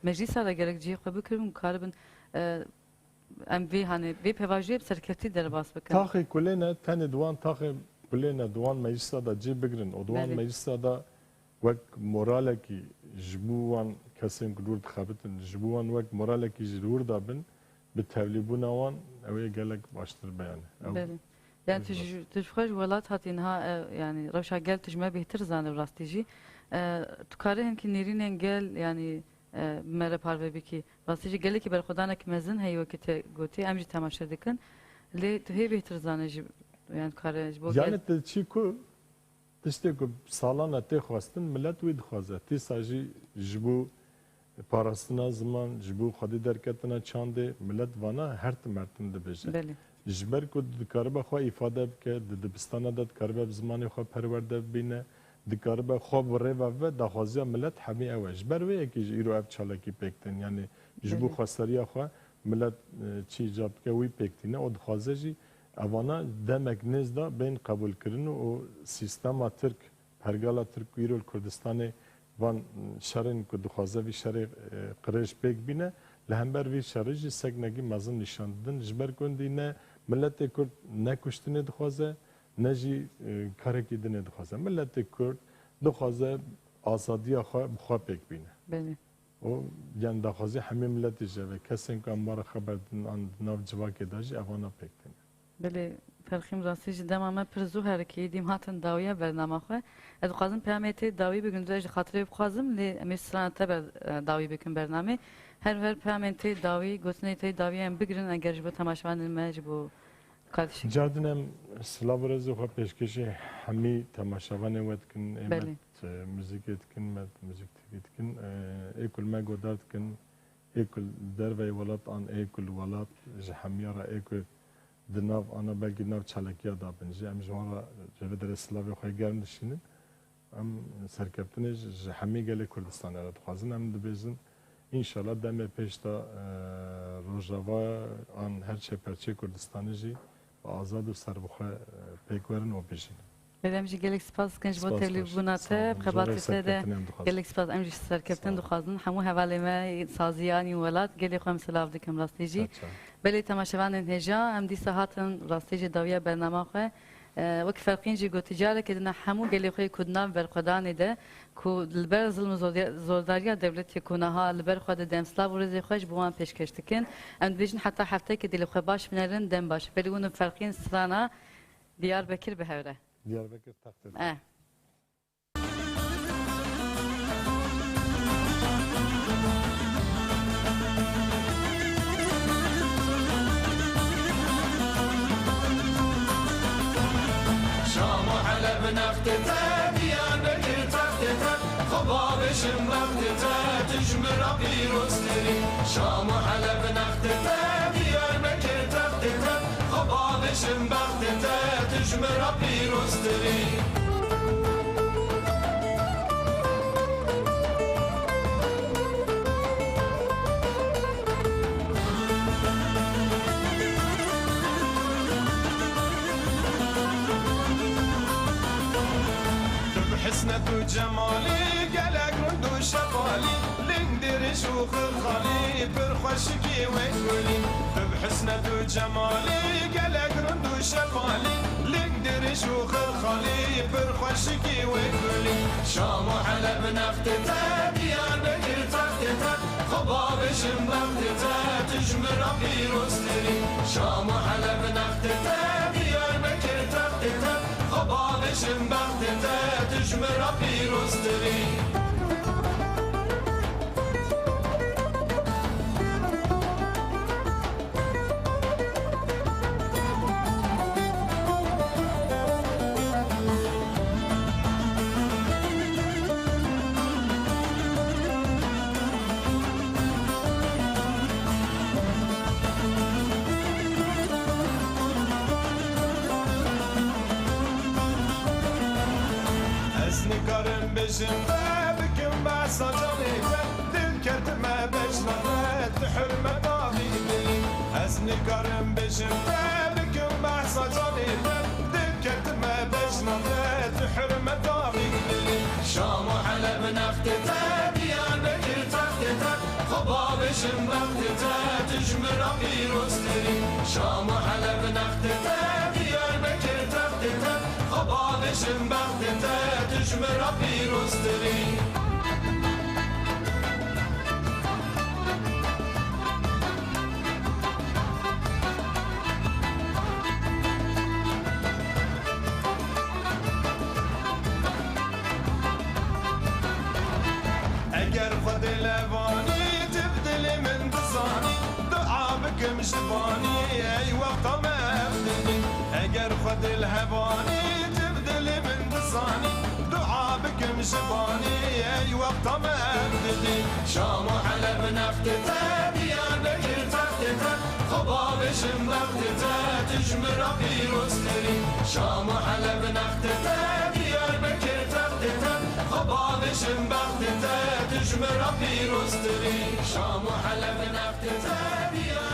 meclîsa de gerek cihê xwe bikirin û karibin, e, em vê, hani, vê pêvajoyê bi serkeftî derbas bikin. Taxê kulê ne, tenê di wan taxê kulê ne, di wan meclîsa de cî bigirin û di wan Belê. Meclîsa de wek moralekî ji bo wan kesên ku li wir dixebitin, ji bo wan wek moralekî ji li wir de bin, bi tevlîbûna wan ew ê gelek baştir be yani. Ew Belê. Yani tu ji, tu ji xwe ji welat hatî niha, e, yani rewşa gel tu ji me bêhtir zanî rastî jî. E, tu karî hinkî nêrînên gel, yani e, bi me re parve bikî. Rastî jî gelekî berxwedanek mezin heye wekî te gotî, em jî temaşe dikin. Lê tu hê bêhtir zanî jî, yani kare ji bo gel- Yani te çi ku Tiştê ku salana tê xwestin, milet wî dixwaze. Dîsa jî ji bo parastina ziman, ji bo xwedî derketina çandê, milet vana her tim her tim dibêje. Belê. Ji ber ku dikaribe xwe îfade bike, di dibistana de dikaribe bi zimanê xwe perwerde bibîne, dikaribe xwe bi rê ve bibe, daxwaziya milet hemî ew e. Ji ber wê yekê jî îro ev çalakî pêk tên. Yanî ji bo Belê. xweseriya xwe milet, e, çi îcab bike, wî pêk tîne. O dixwaze jî Evana demek nêz da bên qebûlkirin û sîstema Tirk, pergala Tirk ku îro li Kurdistanê van şerên ku dixwaze vî şerê, e, qirêj pêk bîne, li hember vî şerî jî seknekî mezin nîşan didin. Ji ber ku hindî ne miletê Kurd ne kuştinê dixwaze, ne jî, e, karekî dinê dixwaze. Miletê Kurd dixwaze azadiya xwe bi xwe pêk bîne. Belê. Û, yani daxwazî hemî miletî jî ev e. Kesên ku em were xeber din an di nav civakê de jî evana pêk tîne. Belê, Ferqîn rastî jî dema me pir zû herikî, dîm hatin dawiya bernama xwe. Ez dixwazim peyamê tê dawî bigrin, ez ji xatirê bixwazim, lê em ê strana te ber, e, dawî bikin bernamê. Her her peyamên tê dawî, gotinê tê dawî em bigrin, eger ji bo temaşevanên me, ji bo kardeşê. Cardin em silav û rêzê xwe pêşkêşî hemî temaşevanê we dikin, ê me Belê. T V muzîkê dikin, me muzîk T V dikin. Ê ku li me guhdar dikin, ê ku li derveyê welat an ê ku li welat, ji hemiya re ê ku di nav ana belkî nav çalakiya da bin jî, em ji wan re ji vê derê silavê xwe germ dişînin. Em serkeftinê ji, ji hemî gelê Kurdistanê re dixwazin. Em dibêjin, înşallah demê pêş de, e, Rojava an her çê perçê Kurdistanê jî bi azad û serbixwe, e, pêk werin û bijîn. Belê, em jî gelek spas dikin ji bo Spas, tevlîbûna te, xebatê te de. Spas, baş. Sağ ol. Gelek spas, em jî serkeftin dixwazin. Hemû hevalê me, saziyan ên welat, gelê xwe em silav dikim rastî jî. Çaça. Belê, temaşevanên hêja, em dîsa hatin rastî jî dawiya bernama xwe. E, wek Ferqîn jî gotî, careke din hemû gelê xwe ku di nav berxwedanê de, ku li ber zilm û zordiya-, zordariya dewletê ku niha li ber xwe dide, em silav û rêzê xwe ji bo wan pêşkêş dikin. Em dibêjin heta hefteyekê dê li xwe baş binerin, dem baş. Belê hûn û Ferqîn strana Diyarbekir bi hev re. Diyarbekir textê. Eh. Şam û Heleb nextê te, Diyarbekir textê te, xwe bavêjim bextê te, tu ji min re pîroztir î. Şam û Heleb nextê te, Diyarbekir textê te, xwe bavêjim bextê te, tu ji min re pîroztir î. Tu bi hisnet û cemalî gelek rind û şefalî, ling dirêj û xilxalî, pir xweşikî wek gulî. Tu bi hisnet û cemalî gelek rind û şefalî, ling dirêj û xilxalî, pir xweşikî wek gulî. Şam û Heleb nextê te, Diyarbekir textê te, xwe bavêjim bextê te, tu ji min re pîroztir î. Şam û Heleb nextê te, Diyarbekir textê te, xwe bavêjim bextê te, tu ji min re pîroztir î. Ez nikarim bêjim te, bikim behsa canê te, dil ketime bejna te, tu hurmeta vî dilî. Ez nikarim bêjim te, bikim behsa canê te, dil ketime bejna te, tu hurmeta vî dilî. Şam û Heleb nextê te, Diyarbekir textê te, xwe bavêjim bextê te, tu ji min re pîroztir î. Şam û Heleb nextê te, Diyarbekir textê te, xwe bavêjim bextê te, tu ji min re pîroztir î. Eger Xwedê levanî Ji banî ey wexta me ev didî, eger Xwedê li hevanî tu bi dilê min dizanî, dua bikim ji banî ey wexta me ev didî. Şam û Heleb nextê te, Diyarbekir textê te, xwe bavêjim bextê te, tu ji min re pîroztir î. Şam û Heleb nextê te, Diyarbekir textê te, xwe bavêjim bextê te, tu ji min re pîroztir î. Şam û Heleb nextê te, Diyarbekir